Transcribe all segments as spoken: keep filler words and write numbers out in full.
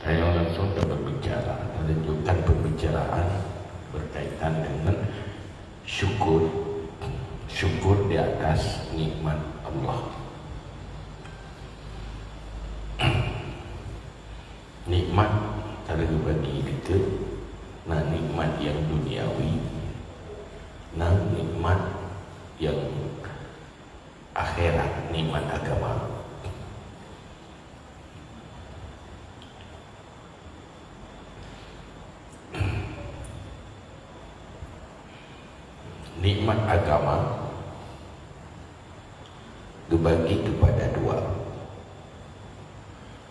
Saya langsung ke pembicara, lanjutkan pembicaraan berkaitan dengan syukur, syukur di atas nikmat Allah. Nikmat terbagi tiga, nah nikmat yang duniawi, nah nikmat yang akhirat, nikmat agama. Nikmat agama dibagi kepada dua.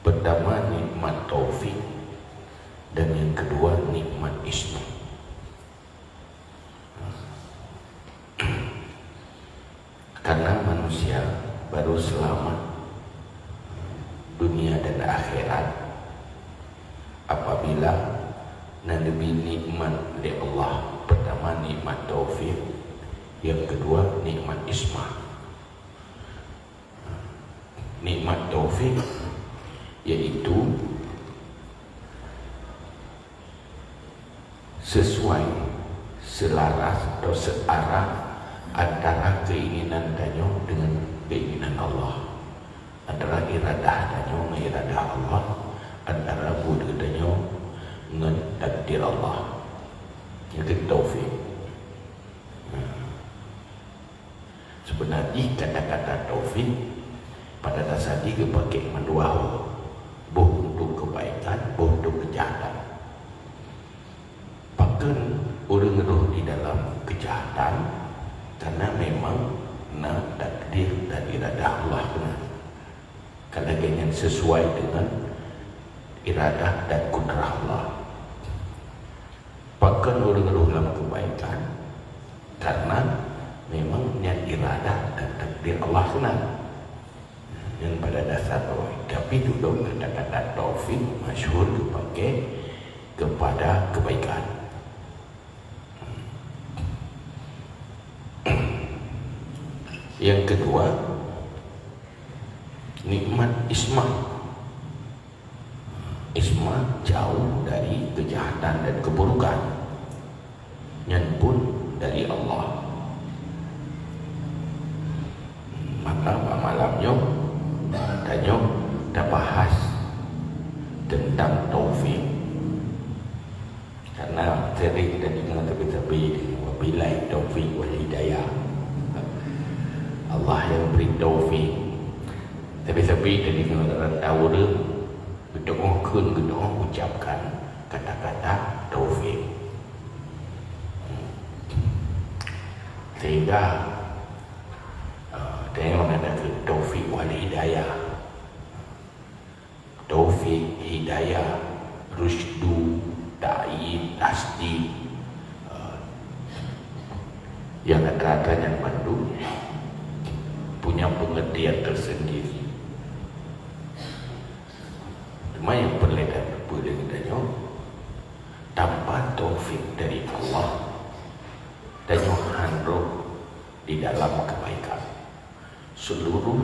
Pertama nikmat taufik dan yang kedua nikmat ismah. Karena manusia baru selamat dunia dan akhirat apabila na geubri nikmat lé Allah. Pertama nikmat taufik, yang kedua nikmat ismah. Nikmat taufik yaitu sesuai, selaras atau searah antara keinginan tanyoe dengan keinginan Allah, antara iradah tanyoe ngon iradah Allah, antara buet geutanyoe ngon takdir Allah. Nyan keuh taufik. Nah, seubeuna jih kata-kata taufik pada dasar jih geupakék mandua hôi, boh untuk keubaikan, boh untuk keujahatan. Pakon ureuëng rhoh di dalam keujahatan? Karena memang na takdir dan iradah Allah keunan. Ka lagée nyan sesuai dengan iradah dan kudrah Allah. Pakon ureuëng rhoh lam keubaikan? Karena memang nyan iradah dan takdir Allah keunan. Nyan pada dasar taufik. Tapi dudoe kata-kata taufik masyhur geupakék kepada keubaikan. Yang kedua, nikmat ismah. Ismah jauh dari kejahatan dan keburukan. Nyan pun dari Allah. Maka bak malam nyoe, tanyoe tabahas teuntang taufik. Karena sering tadeungoe sabe-sabe, "Wabillahi taufik wal hidayah." Allah yang beri taufik. Sabe-sabe tadeungoe rata ureuëng geutanyoe kheun, geutanyoe ucapkan kata-kata taufik. Sehingga, eh, tanyoe na kheun taufik wal hidayah. Taufik, hidayah, rusydu, ta'yid, tasdid, eh, yang rata-rata nyan mandum punya pengertian tersendiri. Cuma nyang peureulée tateupeue lé geutanyoe, tanpa taufik dari Allah, tanyoe han rhoh di dalam kebaikan. Seluruh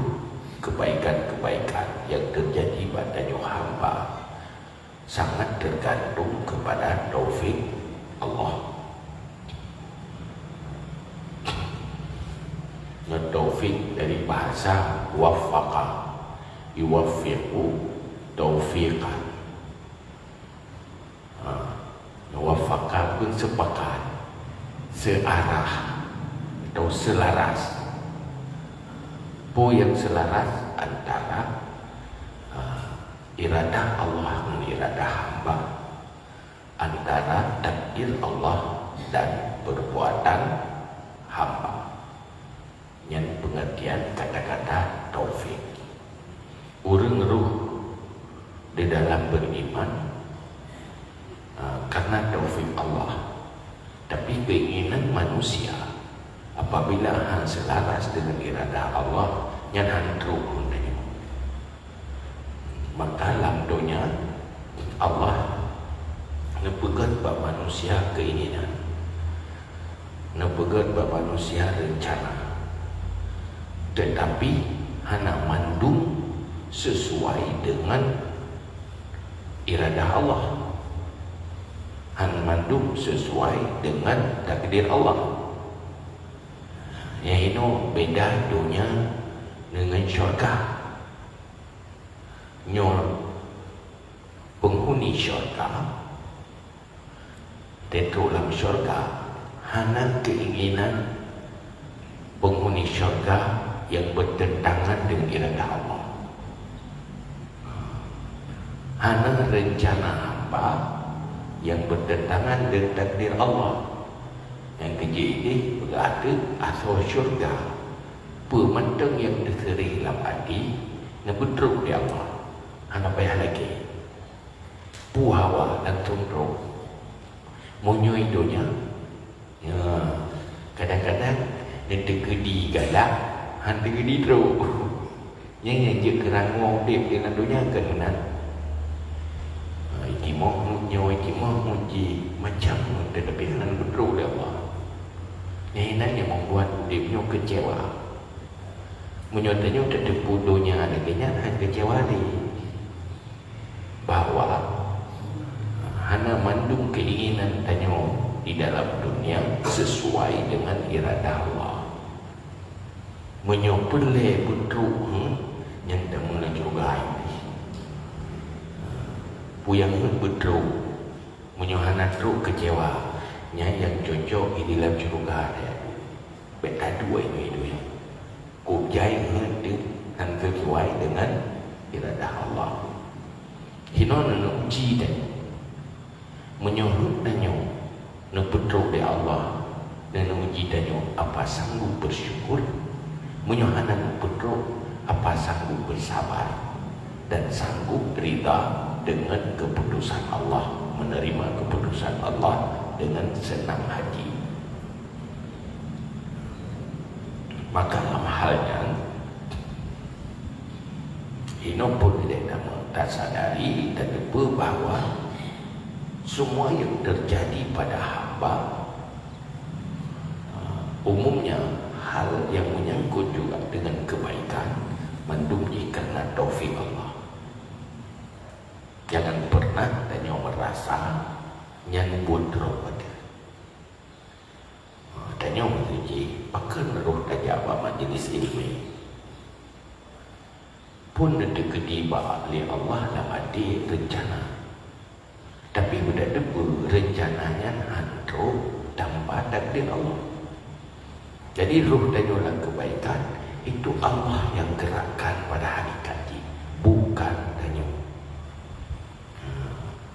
kebaikan-kebaikan yang terjadi bak tanyoe hamba sangat tergantung kepada taufik Allah. Nyoe taufik dari bahasa waffaqa, yuwaffiqu taufiqan. Ha, muwafaqah pun sepakat, searah atau selaras. Peue nyang selaras antara, ha, iradah Allah ngon iradah hamba, antara takdir Allah dan perbuatan hamba. Nyan pengertian kata-kata taufik. Ureuëng rhoh di dalam beriman, ah, karena taufik Allah. Tapi keinginan manusia, apabila han selaras dengan iradah Allah, nyan han trok pun. Maka lam donya Allah neupeugét bak manusia keinginan, neupeugét bak manusia reuncana, teutapi hana mandum sesuai dengan iradah Allah. Han mandum sesuai dengan takdir Allah. Nyang inoe beda donya dengan syurga. Nyoe penghuni syurga, tetrok lam syurga, hana keinginan penghuni syurga yang bertentangan dengan iradah Allah. Hana rencana hamba yang bertentangan dengan takdir Allah. Nyang keujeuet ideh peugah teuk asoe syurga. Peue mantong nyang teuseureh lam até, neubeutrok di Allah. Hana payah lagée. Peue hawa langsong trok. Meunyoe donya, ya, kadang-kadang neuteukeudi galak, han teukeudi trok. Nyang, nyang jeuet keu rangoe udeb di lam donya keu meunan. Ha, itimoh ngon nyoe, itimoh ngon jih, macam ngon, tetapi hana beutrok lé Allah. Nyang inan nyang membuat udeb nyoe kecewa. Meunyoe tanyoe tateupeue donya lagée nyan, han kecewa lé. Bahwa hana mandum keinginan tanyoe di dalam dunia sesuai dengan iradah Allah. Meunyoe peureulée beutrok, hmm, nyan tamong lam syeuruga. Peue nyang heuet beutrok, meunyoe hana trok keucewa, nyan nyang cocok di dalam syeuruga. Bék taduek nyoe-nyoe. Kujai heuet teuh han sesuai dengan iradah Allah. Hinoe neuuji tanyoe. Meunyoe heuet tanyoe neupeutrok lé Allah, dan neuuji tanyoe apa sanggup bersyukur. Meunyoe hana neupeutrok, apa sanggup bersabar dan sanggup rida dengan keputusan Allah, menerima keputusan Allah dengan senang hati. Maka lam hal nyan, inoe pun lé nama tasadari, tateupeue bahwa semua yang terjadi pada hamba, umumnya hal yang menyangkut juga dengan kebaikan, mandum jih karena taufik Allah. Jangan pernah tanyoe merasa nyan buet droe padahai. Tanyoe meutuji, pakon roh tajak bak majlis ilmu. Pun neuteukeudi bak lé Allah lam até reuncana. Tapi beutateupeue reuncana nyan han trok tanpa takdir Allah. Jadi roh tanyoe lam keubaikan, itu Allah nyang geurakkan pada hakikat jih, bukan tanyoe.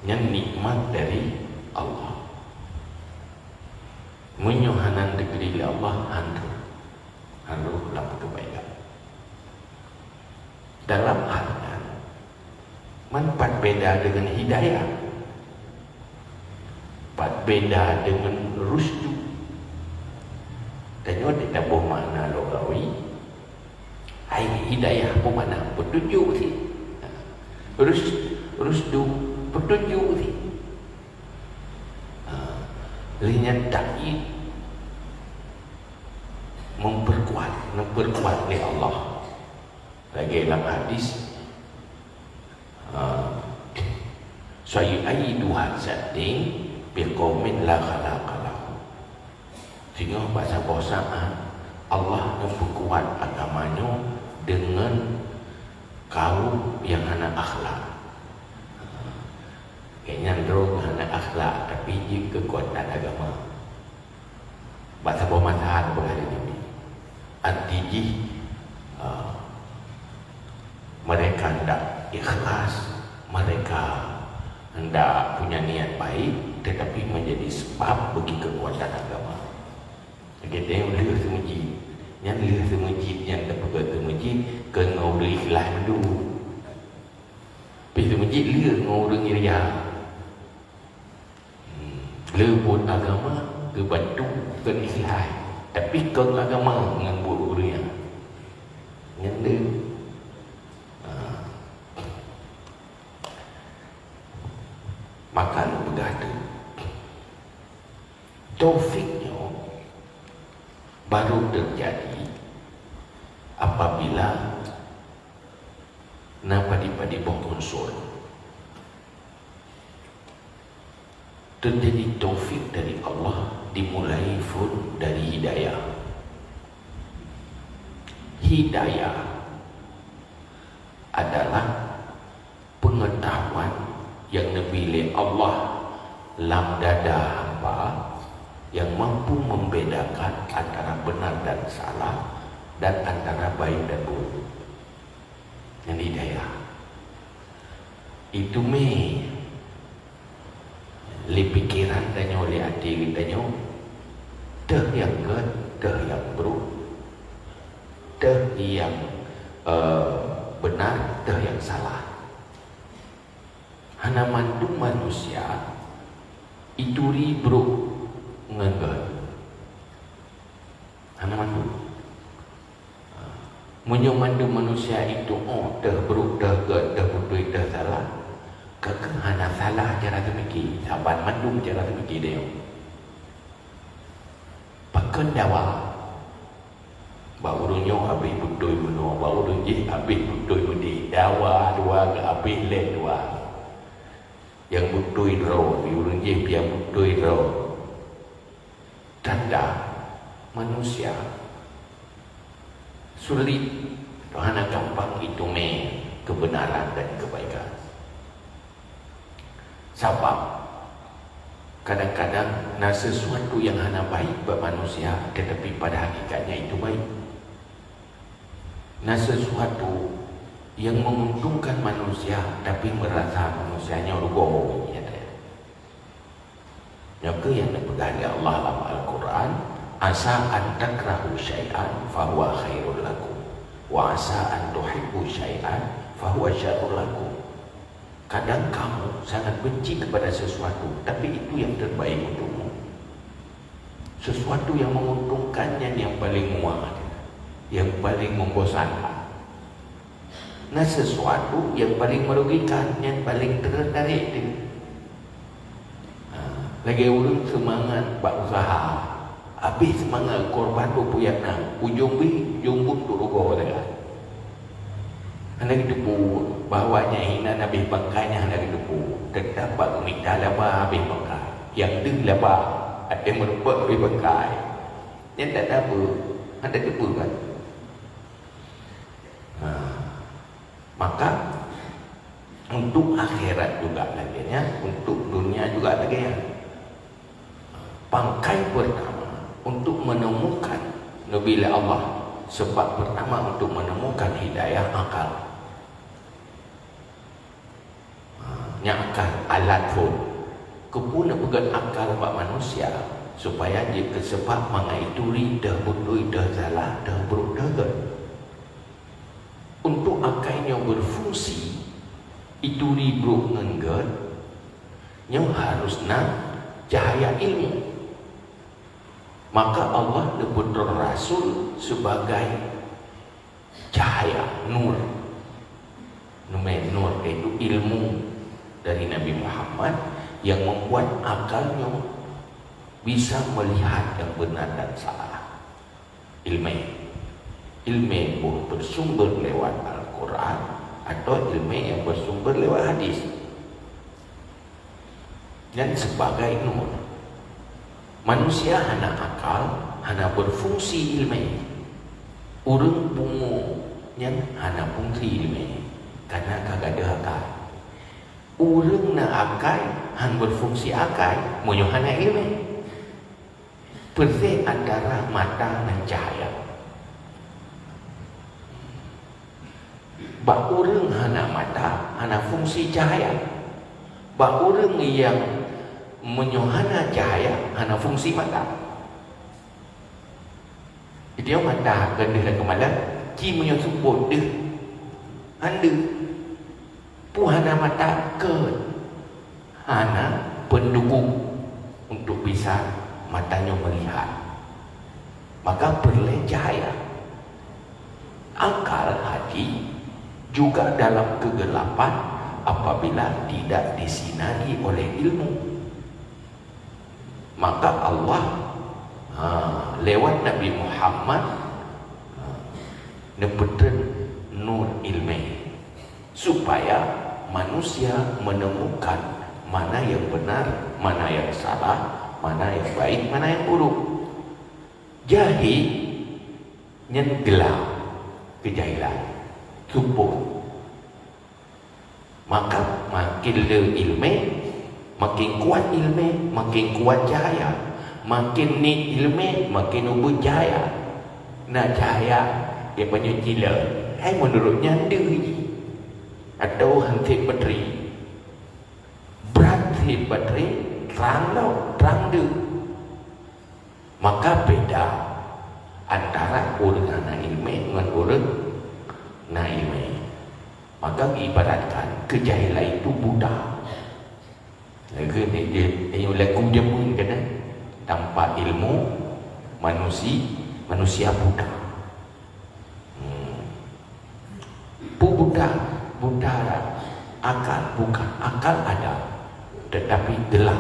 Nyan nikmat dari Allah. Meunyoe hana teukeudi lé Allah, han roh, han roh lam keubaikan. Dalam hal nyan, man pat beda deungon hidayah, pat beda deungon rusdu. Tanyoe teutabôh makna lugawi, hai hidayah peue makna? Peutunjuk sit. Rus-, rusdu, peutunjuk sit. Ha, lheueh nyan takyid, memperkuat, memperkuat lé Allah. Lagée lam hadis, ha, "Sayu'ayyidu hadzad din biqaumin la khalaqa lahum." Singoh bak saboh saát, Allah neupeukuat agama nyoe deungon kaum nyang hana akhlak. Keu nyan droe hana akhlak, tapi jeuet keukuatan agama. Bak saboh masa peugah lé Nabi, arti jih, eh, mereka ndak ikhlas, mereka ndak punya niat baik, tetapi menjadi sebab bagi kekuatan agama. Lagée tanyoe lheueh seumeujid, nyan lheueh seumeujid nyan tapeugah seumeujid keu ngon ureuëng ikhlas mandum. Pih seumeujid lheueh ngon ureuëng ria. Hmm, le buet agama geubantu kon ikhlas, tapi kon agama ngon buet ureuëng. Nyan le. Ha. Maka lôn peugah tu, taufik nyoe baru teujadi apabila na padub-padub boh unsur. Teujadi taufik dari Allah dimulai phon dari hidayah. Hidayah adalah peungeutahuan nyang neubi lé Allah lam dada hamba nyang mampu membedakan antara benar dan salah dan antara baik dan buruk. Nyan hidayah. Itu mé lé pikeran tanyoe, lé até geutanyoe, teuh nyang gét, teuh nyang brok, teuh nyang, eh, benar, teuh nyang salah. Hana mandum manusia ituri brok ngon gét. Hana mandum. Meunyoe mandum manusia itu, oh, teuh brok, teuh gét, teuh beutôi, teuh salah, kakeuh hana salah cara teumiki, saban mandum cara teumiki deh. Pakon dawa? Bak ureuëng nyoe habéh beutôi meunoe, bak ureuëng jih habéh beutôi meudeh. Dawa dua geuhabéh lé dua. Nyang beutôi droe, di ureuëng jih nyang beutôi droe. Tanda manusia sulit atau hana gampang itumé kebenaran dan kebaikan. Sabab kadang-kadang na sesuatu yang hana baik bak manusia, tetapi pada hakikatnya itu baik. Na sesuatu yang menguntungkan manusia, tapi merasa manusia nyoe rugoe, ya tak? Nyoe keuh nyang neupeugah lé Allah lam Al-Quran, "Asa an takrahu syai'an fahuwa khairul lakum, wa asa an tuhibbu syai'an fahuwa syarrul lakum." Kadang kamu sangat benci kepada sesuatu, tapi itu yang terbaik untukmu. Sesuatu yang menguntungkan nyan yang paling muah, yang paling membosankan. Na sesuatu yang paling merugikan, nyan paling tertarik teuh. Ha, lagée ureuëng seumangat bak useuha, habéh seumangat korban peue-peue nyang na, ujong bih, ujong buet rugoe sagai. Hana geuteupeue bahwa nyan inan habéh bangkai nyan hana geuteupeue, teutap bak geumita laba habéh bangkai. Nyang deuh laba, até meurumpok habéh bangkai. Nyan tak tapeue, hana teupeu kan? Ha. Maka, untuk akhirat juga lagée nyan, untuk dunia juga lagée nyan. Pangkai pertama untuk menemukan neubi lé Allah, sebab pertama untuk menemukan hidayah akal. Ha, nyan akal, alat phon. Keupeue neupeugét akal bak manusia, supaya jeuet keu sebab mangat ituri teuh beutôi, teuh salah, teuh brok, teuh gét. Untuk akai nyoe beufungsi, ituri brok ngon gét, nyoe harus na cahya ilmu. Maka Allah neupeutrön rasul sebagai cahya, nur. Neumè nur, yaitu ilmu dari Nabi Muhammad yang membuat akal nyoe bisa melihat yang benar dan salah. Ilmè. Ilmè boh bersumber lewat Al-Quran atau ilmè yang bersumber lewat hadis. Dan sebagai nur. Manusia hana akal, hana berfungsi ilmè. Ureuëng pungo nyan hana fungsi ilmè, karena ka gadôh akai. Ureuëng na akai, han berfungsi akai, meunyoe hana ilmè. Peureuséh antara mata ngon cahya. Bak ureuëng hana mata, hana fungsi cahya. Bak ureuëng nyang meunyoe hana cahya, hana fungsi mata. Jadi mata keu deuh dan keumalam, ci meunyoe seupôt deuh, han deuh. Peue hana mata? Keu hana pendukung untuk bisa mata nyoe melihat. Maka peureulèe cahaya. Akal hati juga dalam kegelapan apabila tidak disinari oleh ilmu. Maka Allah, ha, lewat Nabi Muhammad, ha, neupeutrön nur ilmè, supaya manusia menemukan Mana yang benar, mana yang salah, mana yang baik, mana yang buruk. Jahil nyan geulam, keujahilan, supot. Maka makin le ileumé, makin kuat ileumé, makin kuat cahya. Makin nit ileumé, makin ubeut cahya. Na cahya, ya, meunyoe cilok, hai meunurot nyan deuh jih. Atawa hansét batri. Brat sit batri, trang lom, trang deuh. Maka beda antara ureuëng hana ileumé ngon ureuëng na ileumé. Maka geuibaratkan keujahilan itu buta. Lagée ni, ni, ni lagu jameun kan, eh? Tanpa ilmu, manusi-, manusia buta. Hmm. Peue buta? Buta akal, bukan, akal ada, tetapi gelap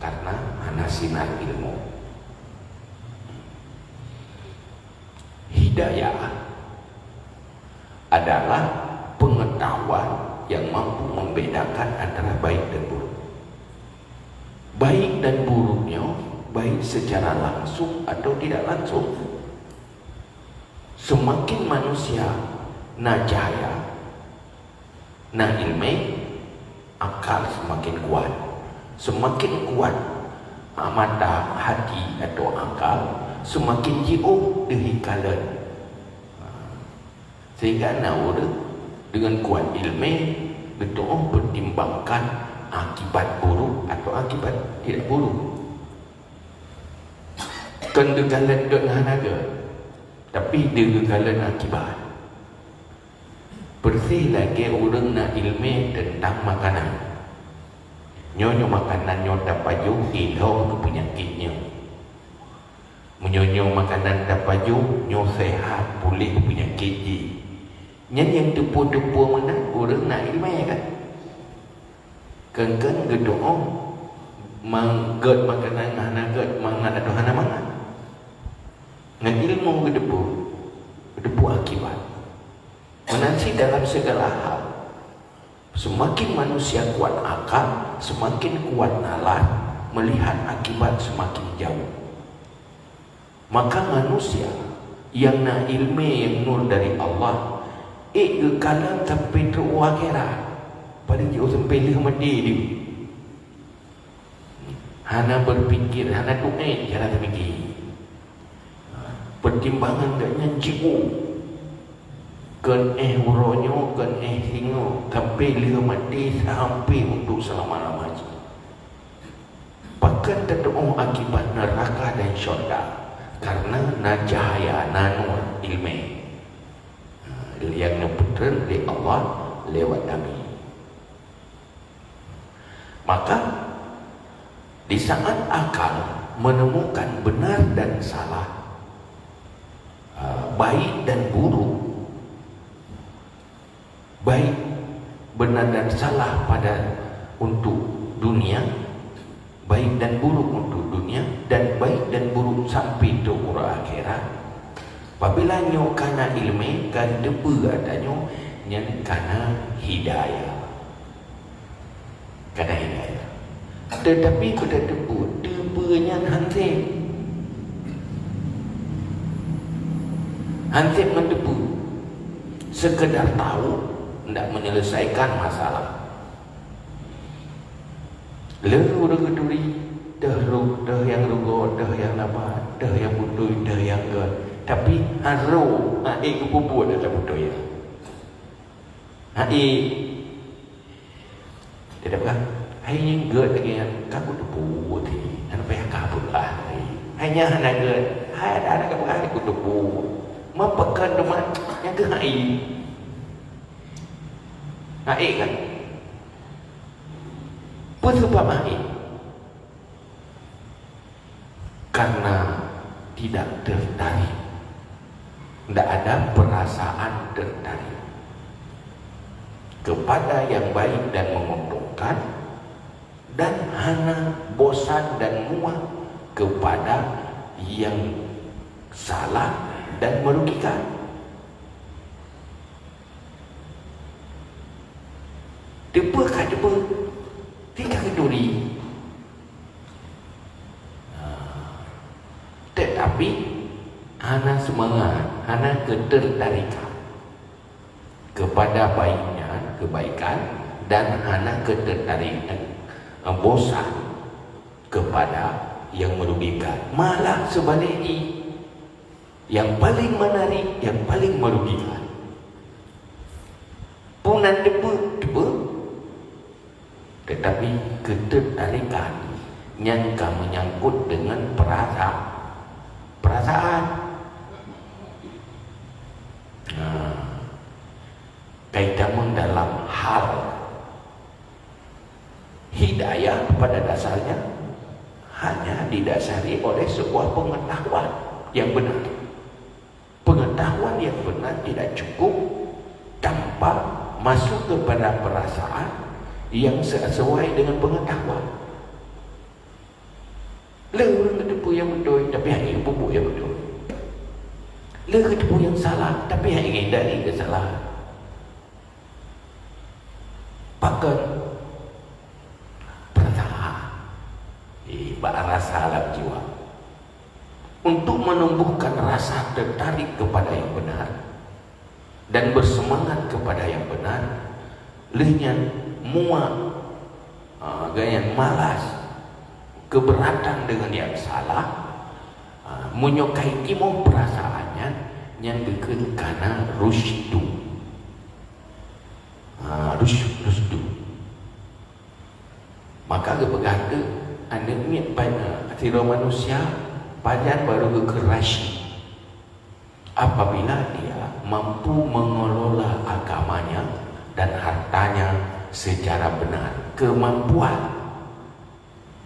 karena hana sinar ilmu. Hidayah adalah pengetahuan yang mampu membedakan antara baik dan buruk. Baik dan buruknya, baik secara langsung atau tidak langsung. Seumaken manusia na cahya, na ileumé, akal seumaken kuat. Seumaken kuat mata, hati atau akal, seumaken jiôh deuh ikalon. Sehingga na ureuëng deungon kuat ileumé geutu'oh pertimbangkan akibat buruk atau akibat tidak buruk. Kon geukalon gét hana gét, tapi deuh geukalon akibat. Persis lagée ureuëng na ileumé teuntang makanan. Nyoe, nyoe makanan nyoe tapajoh ilhom keu peunyakét nyoe. Meunyoe nyoe makanan tapajoh, nyoe seuhat puléh peunyakét jih. Nyan nyang teupeu-teupeu meunan ureuëng na ileumé kan? Kon-kon geutu'oh mang-, gét makanan hana gét, mangat atau hana mangat. Ngon ilmu geuteupeu, geuteupeu akibat. Meunan cit dalam segala hal. Seumaken manusia kuat akal, seumaken kuat nalar, meulihat akibat seumaken jauh. Maka manusia nyang na ileumé nyang nur dari Allah, ék geukalon sampai trok u akhirat, padahai jiôh sampai lheueh maté deuh. Hana berpikir, hana tu'en cara teumiki. Pertimbangan geuh nyan jiôh. Kon éh uroe nyoe, kon éh singoh, sampai lheueh maté, sampai untuk selama-lama jih. Pakon tatu'oh akibat neuraka dan syurga? Karena na cahya, na nur, ileumé. Ha, nyang neupeutreun lé Allah lewat Nabi. Maka, di saat akal menemukan benar dan salah, eh, baik dan buruk, baik benar dan salah pada untuk dunia, baik dan buruk untuk dunia, dan baik dan buruk sampai untuk uroe akhirat. Apabila nyoe ka na ileumé, ka teupeue ata nyoe, nyan ka na hidayah. Ka na hidayah. Tetapi keu teupeue, teupeue nyan hansét. Hansét ngon teupeue. Sekedar tahu, ndak menyelesaikan masalah. Le ureuëng geuturi, deuh ru-, deuh nyang rugoe, deuh nyang laba, deuh nyang beutôi, deuh nyang gét. Tapi harôh, até geupeubuet ata beutôi nyan. Hai, tidak apa. Hai nyang gét lagée nyan, ka kuteupeu tadi. Hana payah ka peugah lagi. Hai nyang hana gét, hai ada, ada ka peugah, kuteupeu. Meupeukan teuma nyang keu hai. Hai kan? Peue sabab hai? Karena tidak tertarik. Tidak ada perasaan tertarik kepada yang baik dan menguntungkan, dan hana bosan dan muak kepada yang salah dan merugikan. Teupeue ka teupeue, tinggai turi. Nah, tetapi hana seumangat, hana keuteutarikan kepada baiknya, kebaikan, dan hana keuteutarikan, eh, bosan kepada yang merugikan. Malah sebaliknya, yang paling menarik, yang paling merugikan. Punan teupeu, teupeu. Tetapi keuteutarikan nyan ka menyangkut dengan perasa-, perasaan. Nah, kaitan dalam hal. Hidayah pada dasarnya hanya didasari oleh sebuah pengetahuan yang benar. Pengetahuan yang benar tidak cukup tanpa masuk kepada perasaan yang sesuai dengan pengetahuan. Le ureuëng geuteupeue nyang beutôi, tapi hana ingin peubuet nyang beutôi. Le geuteupeue nyang salah, tapi hana ingin dari kesalahan. Pakon? Perasaan. Eh, bak rasa lam jiwa. Untuk menumbuhkan rasa tertarik kepada yang benar dan bersemangat kepada yang benar, lheueh nyan muak, ah, gaya malas, keberatan dengan yang salah, ah, meunyoe ka jitimoh perasaan nyan, nyan geukheun kana rusydu. Ah, rus-, rusdu. Maka geupeugah keu aneuëk miet pai-, sidroe manusia, pajan barô geukheun rasyid. Apabila dia mampu mengelola agamanya dan hartanya secara benar. Kemampuan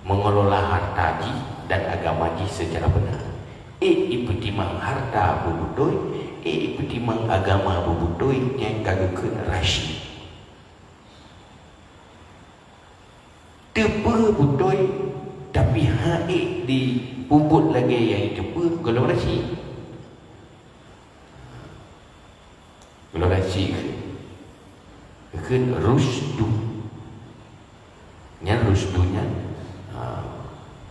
mengelola harta jih dan agama jih secara benar. Ék ipeutimang harta beubeutôi, ék ipeutimang agama beubeutôi, nyan ka geukheun rasyid. Teupeue beutôi, tapi hana ék dipeubuet lagée nyang jiteupeue, gohlom rasyid. Gohlom rasyid kheun, kheun rusdu. Nyan rusdu nyan, ha,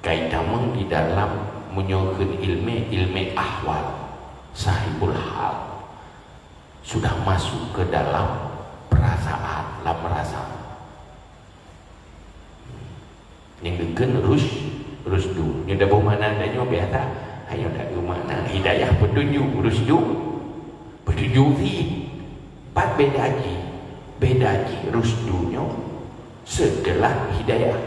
ka itamong di dalam meunyoe kheun ileumé, ileumé ahwal, sahibul hal. Sudah masuk ke dalam perasaan, lam rasa. Nyang geukheun rus-, rusdu. Nyoe taboh makna tanyoe biasa, ayo taboh makna hidayah, petunjuk, rusdu, petunjuk fi. Pat beda jih? Beda jih rusdu nyoe setelah hidayah.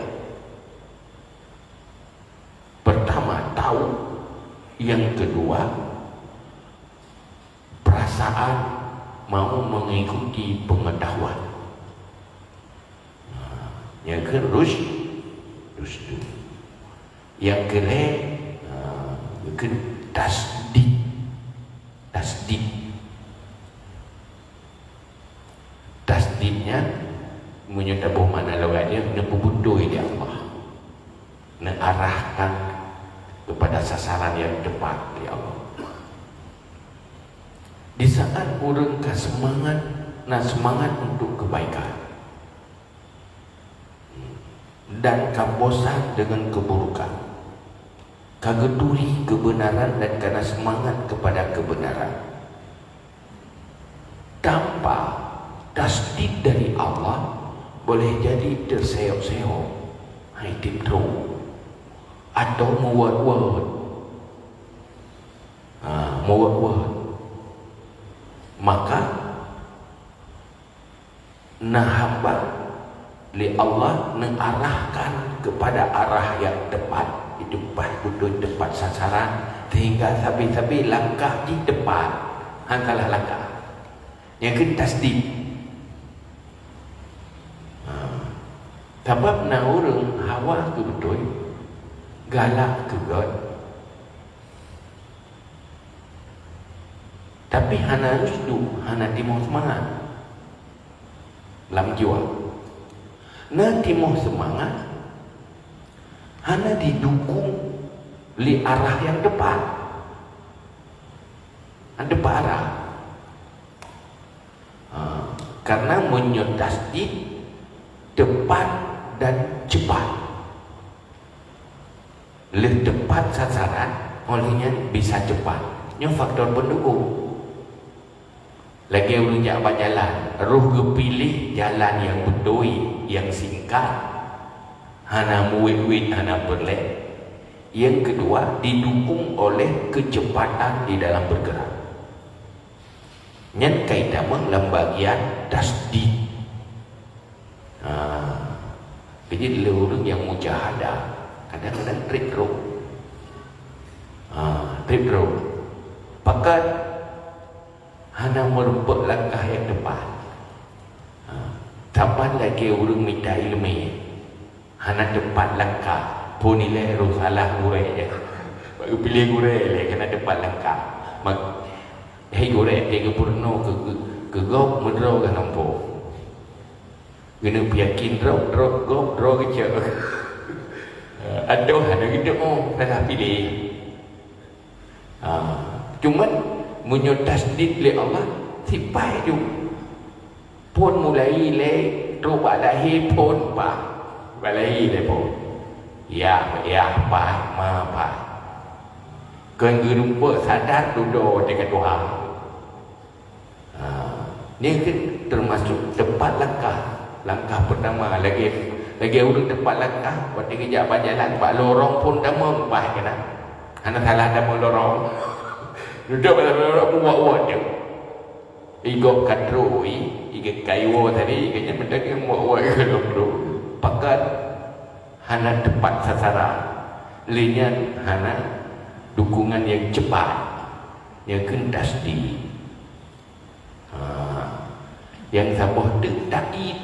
Pertama, tahu. Yang kedua, perasaan mau mengikuti pengetahuan. Nah, nyang keu rus-, rusdu. Nyang keu lhée, nah, keu tasdid. Tasdid. Tasdid nyan, meunyoe taboh makna logat nyan, neupeubeutôi lé Allah, neuarahkan kepada sasaran yang tepat lé Allah. Di saat ureuëng ka seumangat, na seumangat untuk kebaikan, dan ka bosan dengan keburukan, ka geuturi kebenaran dan ka na seumangat kepada kebenaran. Tanpa tasdid dari Allah, boleh jadi teuseuok-seuok, hai tim trok, atau meuwot-wot. Ha, meuwot-wot. Maka, na hamba lé Allah neuarahkan kepada arah yang tepat, itu pat beutôi tepat sasaran, sehingga sabe-sabe langkah jih tepat, han salah langkah. Nyang keu tasdid. Ha. Sabab na ureuëng hawa keu beutôi, galak keu gét, tapi hana rusdu, hana timoh seumangat lam jiwa. Na timoh seumangat, hana jidukong lé arah nyang tepat. Hana tepat arah. Ha, karena meunyoe tasdid tepat dan cepat. Lheueh tepat sasaran, óh lheueh nyan bisa cepat. Nyoe faktor peundukung. Lagée ureuëng jak bak jalan, roh geupiléh jalan nyang beutôi, nyang singkat, hana meuwét-wét, hana peureulée. Nyang keudua, didukung oleh keuceupatan di dalam beurgeurak. Nyan ka itamong lam bagian tasdid. Ha, jadi lé ureuëng nyang mujahadah, kadang-kadang treb droe. Ha, treb droe. Pakat hana meureumpok langkah nyang tepat. Ha, saban lagée ureuëng mita iéleumé, hana tepat langkah, phon ilée roh salah gurée. Bak geupiléh gurée lé hana tepat langkah. Mak, hai gurée, teugeupeurunoe keu, keu, keu gob meudroe ka nampo. Geuneuk peuyakin drob, drob, gob, droe geucok. Adoh hana geudeungoe, salah piléh. Ha, cuman meunyoe tasdid lé Allah, sipai ju. Phon mulai lé trok bak lahé phon paih. Bak lahé lé phon. Yah, yah paih, ma paih. Kon geurumpok sadar dudoe teuka tuha. Ha, nyoe kan teumasok teumpat langkah. Langkah peurtama, lagée, lagée ureuëng teumpat langkah, watée geujak bak jalan, bak lorong phon tamong paih keunan. Hana salah tamong lorong. Dudoe bak lorong, muwat-wat teuk. Igob ka trok, i, i geukayue tadi, i geunyan meuteugeuh muwat-wat keu lorong. Pakat hana tepat sasaran. Lé nyan hana dukungan nyang cepat. Nyang kheun tasdid. Ha, nyang saboh teuk takyid.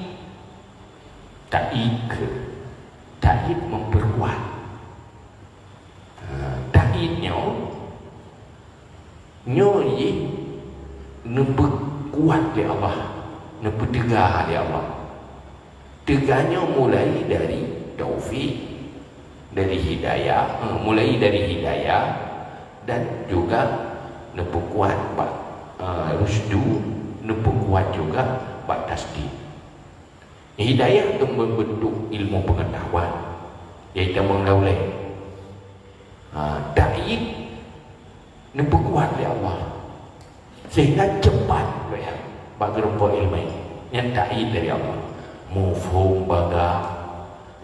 Takyid kheun. Takyid memperkuat. Ha, takyid nyoe, nyoe jih neupeukuat lé Allah, neupeuteuga lé Allah. Teuga nyoe mulai dari taufik, dari hidayah, eh, mulai dari hidayah dan juga neupeukuat bak, eh, rusdu, neupeukuat juga bak tasdid. Hidayah tu membentuk ilmu pengetahuan, yaitu mengaulai. Ha, takyid neupeukuat lé Allah. Sehingga cepat bak geurumpok iéleumé. Nyan takyid dari Allah. Muphom bagah,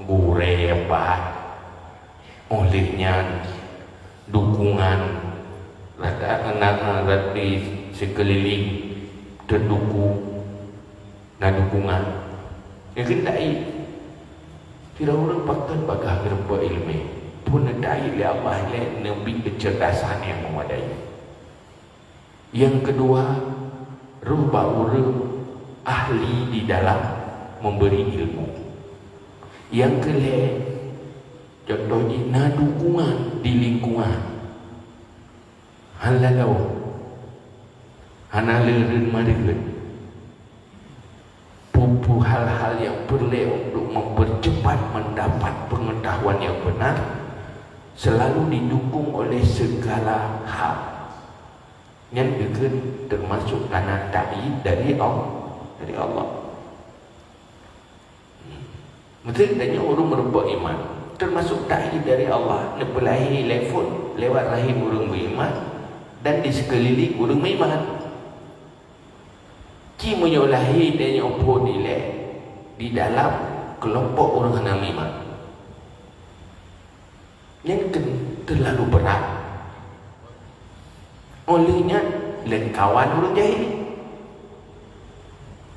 gurée paih. Óh lheueh nyan, dukungan rata, na, na, di sikeulileng teudukung, na dukungan. Nyang kheun takyid. Sidroe ureuëng pakon bagah geurumpok iéleumé, phon takyid lé Allah lé neubi keucerdasan nyang meumadai. Nyang keudua, roh bak ureuëng ahli di dalam memberi ilmu. Nyang keulhée, contoh jih na dukungan di lingkungan. Hana laloe, hana leureun mareuet. Peue-peue hal-hal nyang peureulée untuk mempercepat mendapat pengetahuan yang benar selalu didukung oleh segala hal. Nyan geukheun teumasok kana takyid dari Allah, dari Allah. Meuteun tanyoe ureuëng meurumpok iman, teumasok takyid dari Allah, neupeulahé lé phon lewat rahim ureuëng beuiman dan di sikeulileng ureuëng meuiman. Ci meunyoe lahé tanyoe phon ilée di dalam keulompok ureuëng hana meuiman. Nyan keu-, teulalu brat. Óh lheueh nyan, lé kawan ureuëng jahé.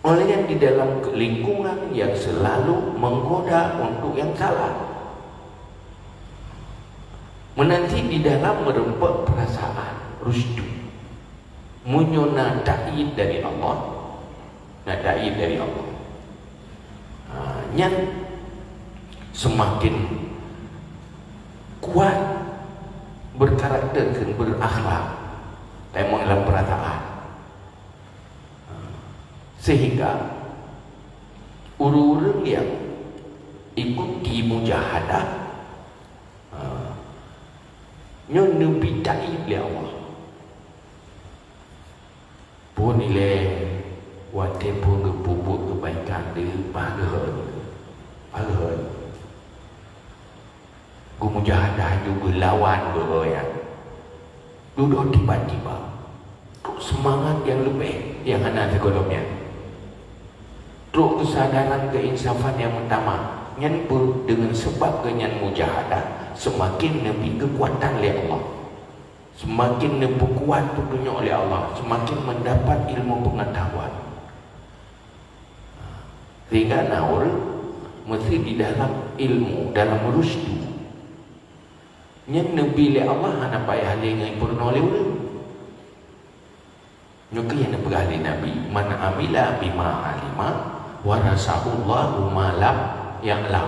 Óh lheueh nyan di dalam lingkungan yang selalu menggoda untuk yang salah. Meunan cit di dalam meureumpok peurasaan, rusdu. Meunyoe na takyid dari Allah, na takyid dari Allah. Ha, nyan seumaken kuat beurkarakter keu berakhlak, tamong lam peurasaan. Ha, sehingga ureuëng-ureuëng nyang ikuti mujahadah, ha, nyoe neubi takyid lé Allah. Phon ilée watée phon geupeubuet keubaikan deuh, bah geuhon. Bah geuhon. Peumujahadah jeuet beulawan beuraya. Dudoe tiba-tiba, trok seumangat nyang leubeh nyang hana sigohlom nyan. Trok keusadaran keuinsafan nyang meutamah. Nyan peue? Deungon sabab geuh nyan mujahadah, seumaken neubri keukuatan lé Allah. Seumaken neupeukuat peutunyok lé Allah, seumaken meudapat ilmu peungeutahuan. Sehingga na ureuëng meuseuti dalam ilmu, dalam rusdu. Nyan neubri lé Allah, hana payah lé ngon peurunoe lé ureuëng. Nyoe keuh nyang neupeugah lé Nabi, "Man amila bima alima, warasahullahu ma lam ya'lam."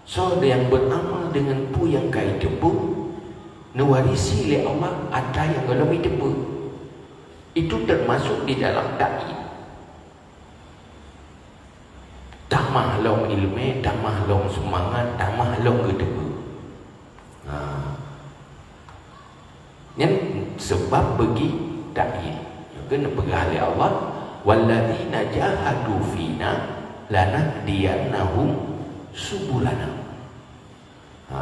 Soe nyang beuramal deungon peue nyang ka jiteupeue, neuwarisi lé Allah atra nyang gohlom jiteupeue. Itu teumasok di dalam ta'yid. Tamah lom iéleumé, tamah lom seumangat, tamah lom geuteupeue. Ha. Nyan sabab bagi ta'yid. Nyoe keuh neupeugah lé Allah, "Walladzina jahadu fina lanahdiyannahum subulana." Ha.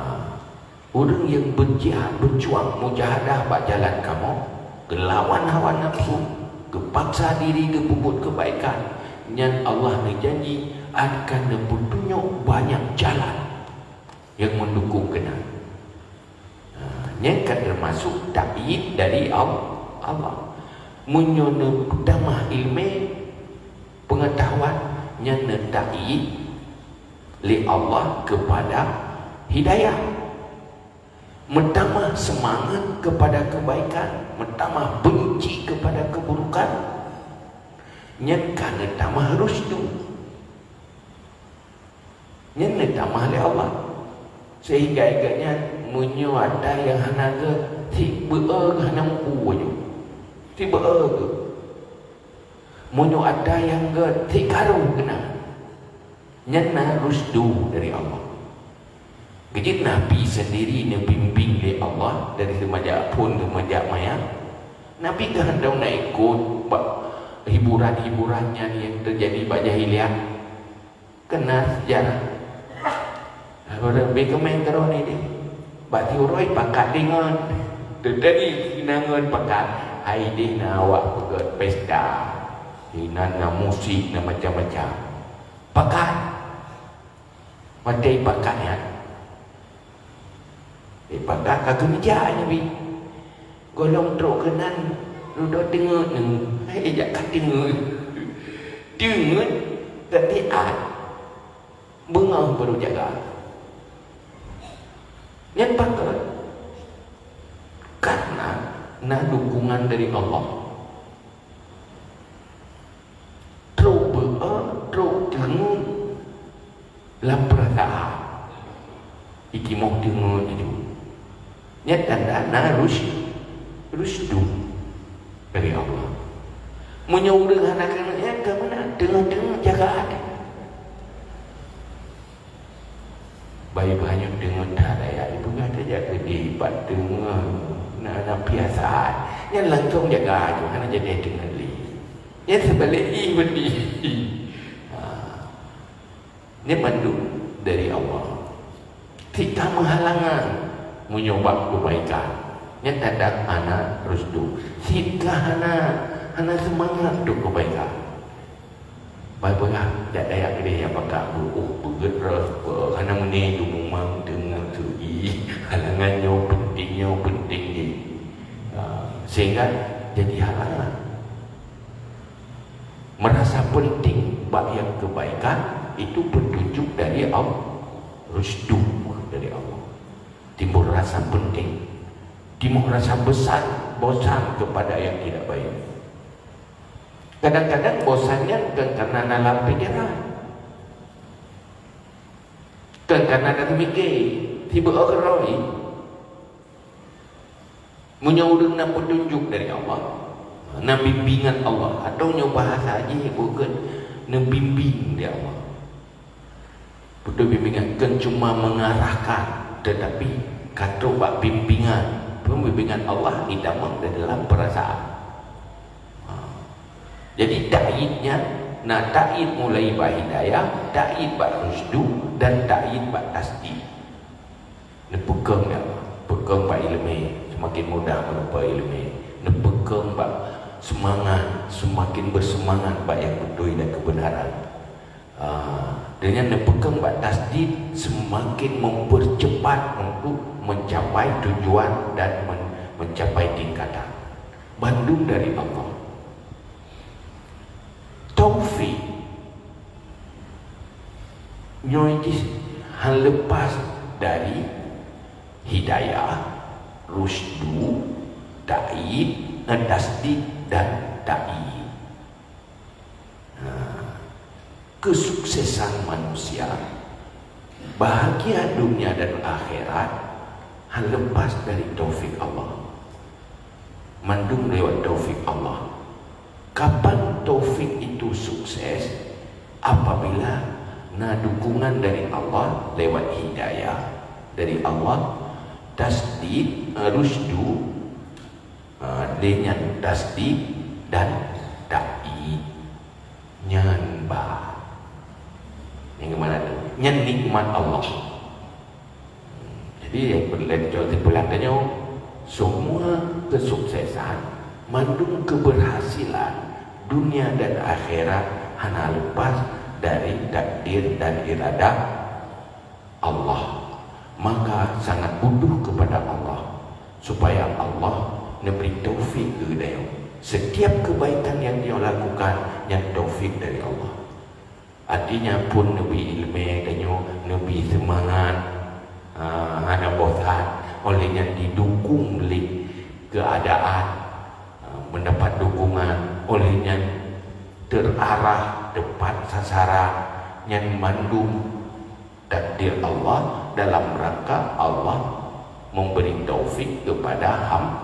Ureuëng nyang beujihad, beujuang, mujahadah bak jalan kamoe, geulawan hawa nafsu, geupaksa diri geupeubuet keubaikan, nyan Allah neujanji akan neupeutunyok banyak jalan nyang meundukung keunan. Ha, nyan ka teumasok ta'yid dari Al-, Allah. Meunyoe neupeutamah iéleumé, peungeutahuan, nyan neuta'yid lé Allah keupada hidayah. Meutamah seumangat keupada keubaikan, meutamah beunci keupada keuburukan, nyan ka neutamah rusdu. Nyan neutamah lé Allah. Sehingga geuh nyan, meunyoe atra nyang hana gét, sibeueu geuh hana mupu aju. Sibeueu geuh. Meunyoe atra nyang gét, sikaru keunan. Nyan na rusdu dari Allah. Keujieb Nabi sendiri neubimbing lé Allah dari seumajak phon keu seumajak manyang. Nabi geuh hana na ikot bak hiburan-hiburan nyan nyang teujadi bak jahiliyah. Keuna seujarah. Ureuëng bi keumeng keudroe ni deh. Bak siuroe pakat deungon. Teutadi sinangon pakat. Hai deh na awak peugét pesta. Inan na musik, na macam-macam. Pakat. Watée pakat nyan. Eh, pakat ka keuneujak Nabi. Gohlom trok keunan, dudoe teungeut nyoe. Hai jak ka teungeut. Teungeut, tapi at. Beungoh baru jaga. Nyan pakat. Karena na dukungan dari Allah. Trok beuo, trok teungeut lam peurasaan. Itimoh teungeut itu. Nyan tanda na rus-, rusdu dari Allah. Meunyoe ureuëng hana keuneuk nyan, ka meunan teungeut-teungeut jaga até. Bayi banyu deungon that ayat ipeugah tajak keudeh bak teungoh na, na piasan. Nyan langsong jaga aju, hana jadi deungon lé. Nyan seubalek ih beudi. Ha. Nyan mandum dari Allah. Cit ka meuhalangan meunyoe bak keubaikan. Nyan tanda hana rusdu. Cit ka hana, hana seumangat untuk keubaikan. Bai peugah, jak dayah keudeh nyang pakat beuoh beugét rot, beuoh hana meuné geumumang teungoh seugi. Halangan nyoe peunteng, nyoe peunteng jih. Ah, sehingga jadi halangan. Merasa penting bak nyang keubaikan, itu petunjuk dari Allah. Rusdu dari Allah. Timbul rasa penting. Timbul rasa bosan, bosan kepada yang tidak baik. Kadang-kadang bosan nyan bukan karena na lam pikiran. Bukan karena na teumiké, sibeuoh keudroe. Meunyoe ureuëng na peutunjuk dari Allah, na bimbingan Allah, atau nyoe bahasa jih bukan neubimbing dari Allah. Beutôi bimbingan kon cuma mengarahkan, tetapi ka trok bak bimbingan. Pembimbingan Allah ditamong di dalam perasaan. Ha. Jadi ta'yid nyan, na ta'yid mulai bak hidayah, ta'yid bak rusdu, dan ta'yid bak tasdiq. Makin mudah menumpah ilmu, neupeukong bak seumangat, seumakin beuseumangat bak nyang beutôi dan keubeunaran. Ah, deungon neupeukong bak tasdid seumakin mempercepat untuk mencapai tujuan dan men-, mencapai tingkatan. Bandum dari Allah. Taufik nyoe jih han lepas dari hidayah, rusdu, takyid, tasdid dan takyid. Nah, kesuksesan manusia, bahagia dunia dan akhirat, han lepas dari taufik Allah. Mandum lewat taufik Allah. Kapan taufik itu sukses? Apabila na dukungan dari Allah lewat hidayah dari Allah, tasdid, rusdu, ah, lé nyan tasdid dan takyid. Nyan ba. Nyang keumanan tu? Nyan nikmat Allah. Jadi, nyang peureulée cok kesimpulan tanyoe, semua kesuksesan, mandum keberhasilan dunia dan akhirat hana lepas dari takdir dan iradah Allah. Maka sangat butuh kepada Allah supaya Allah neubri taufik keu geutanyoe. Setiap kebaikan yang tanyoe lakukan, nyan taufik dari Allah. Artinya, phon neubri iéleumé tanyoe, neubri seumangat, ah, hana bosan, oleh nyan didukung lé keuadaan, ah, mendapat dukungan, oleh nyan terarah tepat sasaran, nyan mandum takdir Allah dalam rangka Allah memberi taufik kepada ham-,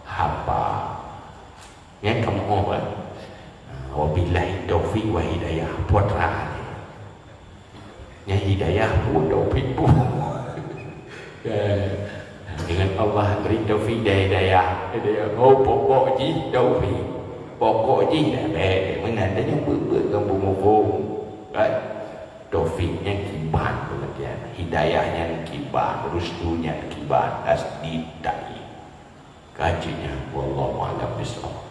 hamba. Nyan kamoe, eh? Wabillahi taufik wa hidayah, putra. Nyan hidayah pun taufik pun. Eh, dengan Allah beri taufik dan hidayah. Hidayah, oh, pokok jih taufik. Pokok jih dah baik. Meunan dah nyan buet-buet kampung-kampung. Kan? Taufik nyan kiban pengertian. Hidayah nyan kiban, rusdu nyan kiban, tasdid takyid. Kaji nyan, wallahu a'lam bishawab.